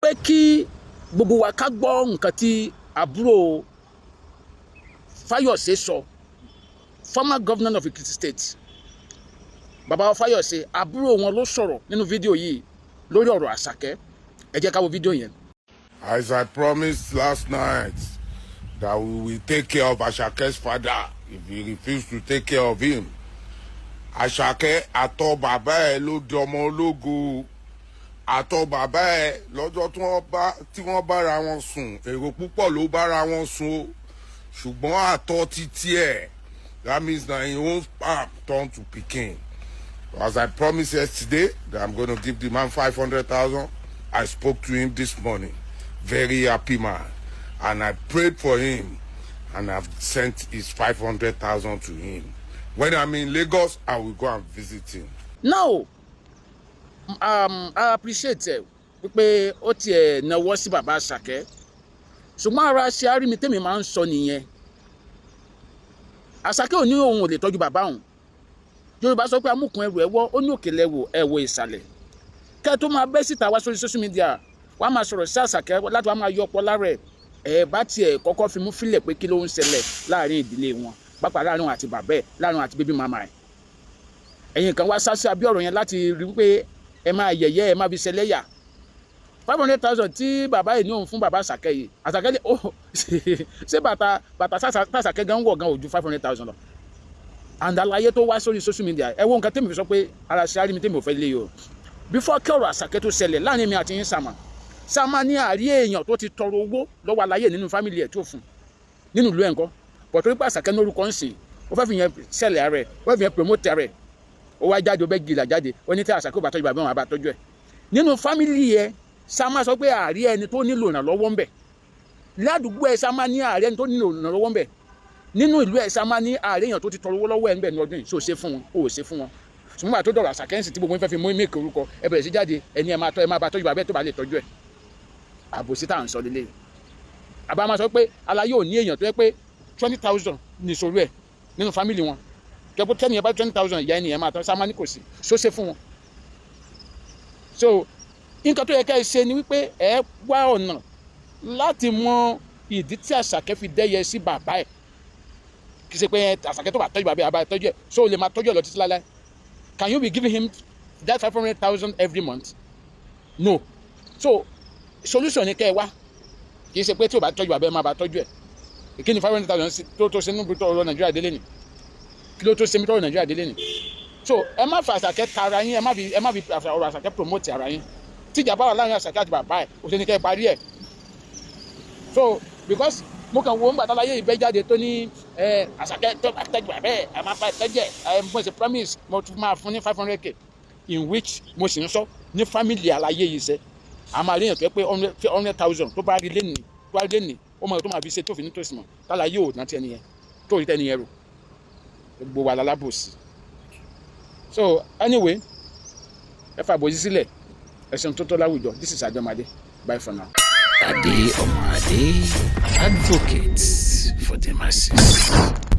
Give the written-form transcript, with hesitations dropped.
Pé kí gbogbo wa ká gbọ́ nǹkan tí àbúrò Fáyọ̀ṣe sọ, former governor of Ekiti State, bàbá wa Fáyọ̀ṣe, àbúrò wọn ló sọ̀rọ̀ nínú fídíò yìí lórí ọ̀rọ̀ Àṣàkẹ́. Ẹ jẹ́ ká wo fídíò yẹn. As I promised last night that we will take care of Ashake's father if he refused to take care of him. Àṣàkẹ́, àtọ̀ bàbá ẹ̀ ló di ọmọ ológo. Àtọ̀ bàbá ẹ̀ lọ́jọ́ tí wọ́n bára wọn sùn, èrò púpọ̀ ló bára wọn sùn o, ṣùgbọ́n àtọ̀ títí ẹ̀, that means na him own sperm turn to pikin. As I promised yesterday that I'm gonna give the man 500,000, I spoke to him this morning, very happy man, and I prayed for him and I've sent his 500,000 to him. When I'm in Lagos, I will go and visit him. Now, I appreciate ẹ wípé ó tiẹ̀ náwó sí bàbá Àṣàkẹ́, ṣùgbọ́n ara ṣe àrími tèmi máa ń sọ nìyẹn. Àṣàkẹ́ ò ní òun ò lè tọ́jú bàbá òun. Yorùbá sọ pé amúkùn ẹrù ẹwọ́, ó ní òkè lẹ́wò ẹ̀wò ìsàlẹ̀. Kẹ́ ẹ tó máa bẹ́ síta wá sórí social media, wàá máa sọ̀rọ̀ sí Àṣàkẹ́ láti wàá máa yọ ọpọ lára ẹ̀, ẹ̀ bá tiẹ̀ kọ́kọ́ fi mú fílẹ̀ pé kí ló ń ṣẹlẹ̀ láàrin ìdílé wọn, pápá láàrin òun àti bàbá ẹ̀, láàrin òun àti baby mama ẹ̀. Ẹ̀yin kan wá sá sí abẹ́ ọ̀rọ̀ yẹn láti rí wípé ẹ máa yẹ̀yẹ́, ẹ máa fi ṣẹlẹ́yà. 500,000 tí bàbá yìí ní òun fún bàbá Àṣàkẹ́ yìí, Àṣàkẹ́ lè ó ṣé bàtà tàṣàkẹ́ gan wọ̀ gan ò ju 500,000 lọ. And àlàyé tó wá sórí social media, ẹ wo nǹkan tèmi fi sọ pé ara ṣe àrí mi tèmi ò fẹ́ lé yìí o. Before kí ọ̀rọ̀ Àṣàkẹ́ tó ṣẹlẹ̀ láàrin mi àti yín, sàmà sàmà ní àrí èèyàn tó ti tọrọ owó lọ́wọ́ àlàyé nínú family ẹ̀ tó fún nínú ìlú ẹ̀ ńkọ́? Pọ̀ torí pé Àṣàkẹ́ ní orúkọ ń sìn, ó fẹ́ fi yẹn ṣẹlẹ̀ rẹ̀, ó fẹ́ fi yẹn promote rẹ̀, ó wá jáde, ó bẹ́ gìlà jáde, ó ní tí Àṣàkẹ́ ò bá tọ́jú bàbá wọn, àbá tọ́jú ẹ̀ nínú family ẹ̀. Sàmà sọ pé àrí ẹni tó nílò ìrànlọ́wọ́ ń bẹ̀ ládùúgbò ẹ̀. Sàmà ní àrí ẹni tó nílò ìrànlọ́wọ́ ń bẹ̀ nínú ìlú ẹ̀. Sàmà ní àrí èèyàn tó ti tọrọ owó lọ́wọ́ ẹ̀ ń bẹ̀ ní ọdún yìí. So ṣe fún wọn, ó ṣe fún wọn. Ṣùgbọ́n àti tó dọ̀rọ̀ Àṣàkẹ́ ń sì tí gbogbo yín fẹ́ fi mú make orúkọ, ẹ bẹ̀rẹ̀ sí jáde, ẹni ẹ máa tọ́, ẹ máa bá tọ́jú bàbá ẹ̀ tó bá lè tọ́jú ẹ̀. Àbòsí tá à ń sọ lélẹ̀. Àbá máa sọ pé aláyé ò ní èèyàn tó yẹ pé 20,000 ní ìṣòro ẹ̀ nínú family wọn, tó yẹ pé tẹ́nìyẹn bá 20,000, ìyá ẹnìyẹn máa tọ́. Sáà ní kò sí so ṣe fún wọn. So nǹkan tó yẹ ká ẹ ṣe ni wípé ẹ wá ọ̀nà láti mọ ìdí tí Àṣàkẹ́ fi dẹ́yẹ sí bàbá ẹ̀. Kì í ṣe pé Àṣàkẹ́ tó bá tọ́jú bàbá ẹ̀, àbá tọ́jú ẹ̀, so o lè máa tọ́jú ẹ̀ lọ títí láéláé? Can you be giving him that 500,000 every month? No. So solution ni kẹ́ ẹ wá. Kì í ṣe pé tí o bá tọ́jú bàbá ẹ̀, máa bá tọ́jú ẹ̀. Kí ni 500,000 tó ṣe nínú ọ̀rọ̀ Nàìjíríà délé ni? Kí ló tó ṣe mí tọ́rọ̀ Nàìjíríà délé ni? So ẹ má fa Àṣàkẹ́ tara yín, ẹ má fi ọ̀rọ̀ Àṣàkẹ́ promote ara yín. Tíjà bá wà láàrin Àṣàkẹ́ àti bàbá ẹ̀, ó ṣe ní kẹ́ ẹ parí ẹ̀. So because mo kàn wo ńgbà táláyé ìbẹ́ jáde tó ní ẹ Àṣàkẹ́ tó bá tẹ́jú bàbá ẹ̀, ẹ máa bá tẹ́jú ẹ̀, ẹ mo ṣe promise, mo tún máa fún ní 500K, in which mo sì ń sọ ní family àlàyé yìí sẹ́, a máa rí èèyàn tó yẹ pé 100,000 tó bá rí lẹ́nìí, tó bá rí lẹ́nìí, ó mọ̀ tó máa fi ṣe tó fi ní tòsí mọ̀ tálàyé ò rántí ẹni yẹn tó rí tẹ́ni yẹn rò. Gbogbo wa lálábòsí. So anyway, ẹ fà bòsí sílẹ̀, ẹ̀sìn tó tọ́ láwùjọ. This is Adomade. Bye for now. Ade Omade, advocate for the masses.